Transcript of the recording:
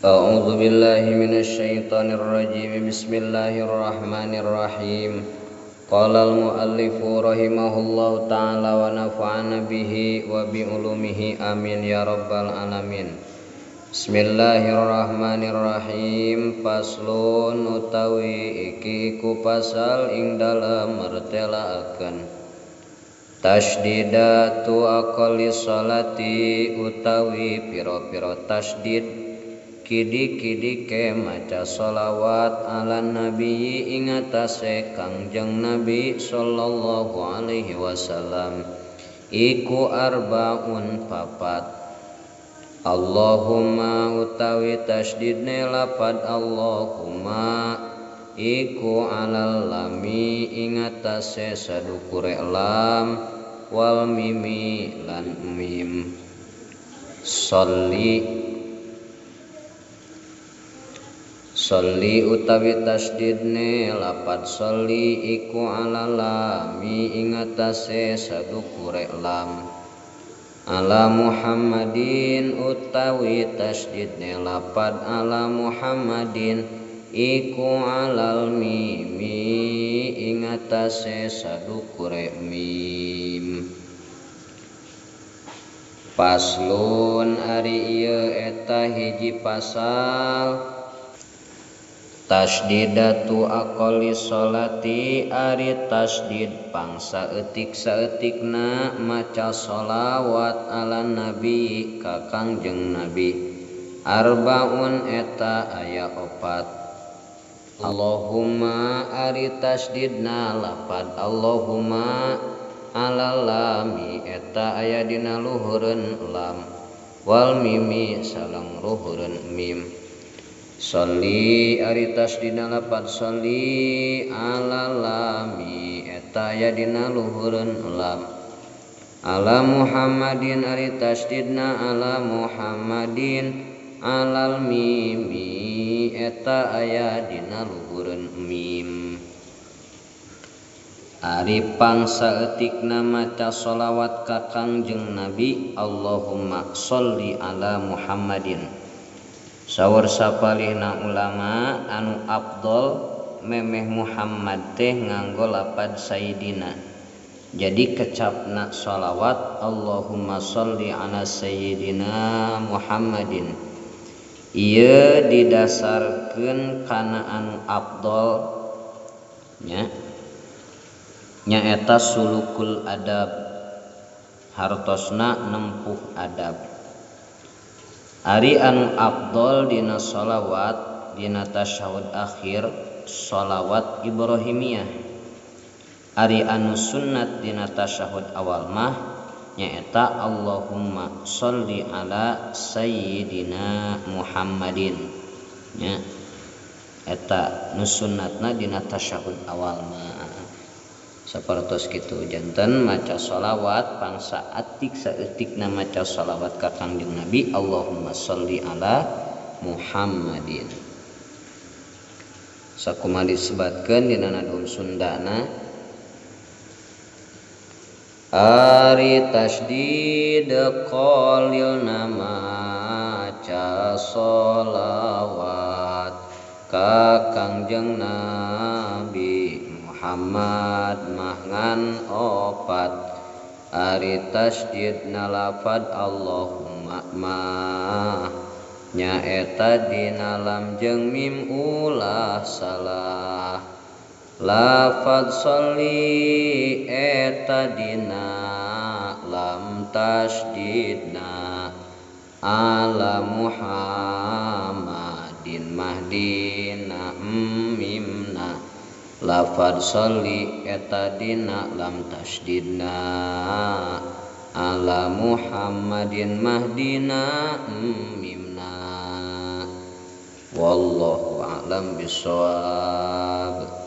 A'udzu billahi minasyaitonir rajim. Bismillahirrahmanirrahim. Qala al-muallifu rahimahullahu ta'ala wa nafa'ana bihi wa bi ulumihi amin ya rabbal alamin. Bismillahirrahmanirrahim. Faslun utawi iki iku pasal ing dalem mertelaaken tasydidatu aqalli sholati utawi pira-pira tasydid kidi-kidike maca sholawat ala nabi ing atase Kangjeng Nabi sallallahu alaihi wasallam iku arbaun papat. Allahumma utawi tasydidne lapad Allahumma iku alal lami ing atase sadukure lam wal mimi lan mim. Sholli sholli utawi tasydidne lapad sholli iku ala lami ing atase sadukure lam. Ala Muhammadin utawi tasydidne lapad ala Muhammadin iku alal mimi ing atase sadukure mim. Paslon ari ieu eta hiji pasal tasydidatu aqalli sholati ari tasydid pangsa eutik saeutikna maca sholawat ala nabi ka Kangjeng Nabi arbaun eta aya opat. Allahumma ari tasydidna lapad Allahumma ala lami eta aya dina luhureun lam wal mimi sareng luhureun mim. Sholli ari tasydidna lapad sholli ala lami eta aya dina luhureun lam. Ala Muhammadin ari tasydidna ala Muhammadin alal mimi eta aya dina luhureun mim. Ari pangsaeutikna maca sholawat ka Kangjeng Nabi Allahumma sholli ala Muhammadin. Saur sapalihna ulama anu afdol memeh Muhammad teh nganggo lapad sayyidina. Jadi kecapna sholawat Allahumma sholli ala sayyidina Muhammadin. Ieu didasarkeun kana anu afdol nya nyaeta sulukul adab, hartosna nempuh adab. Ari anu afdol dina sholawat dina tasyahud akhir sholawat Ibrahimiyah. Ari anu sunnat dina tasyahud awal mah nyaeta Allahumma sholli ala sayyidina Muhammadin nya eta nu sunnatna dina tasyahud awal mah. Sapertos kitu janten maca sholawat pangsa atik saeutikna maca sholawat ka Kangjeng Nabi Allahumma sholli ala Muhammadin. Sakumaha disebatkeun dina nadhum Sundana ari tasydid qalilna maca sholawat ka Kangjeng Nabi Muhammad mah ngan opat. Ari tasydidna lafad Allahumma mah nyaeta dina lam jeung mim ulah salah. Lafad sholli eta dina lam tasydidna ala Muhammadin mahdina mimna. Lafad sholli eta dina lam tasydidna ala Muhammadin mahdina mimna. Wallahu a'lam bissawab.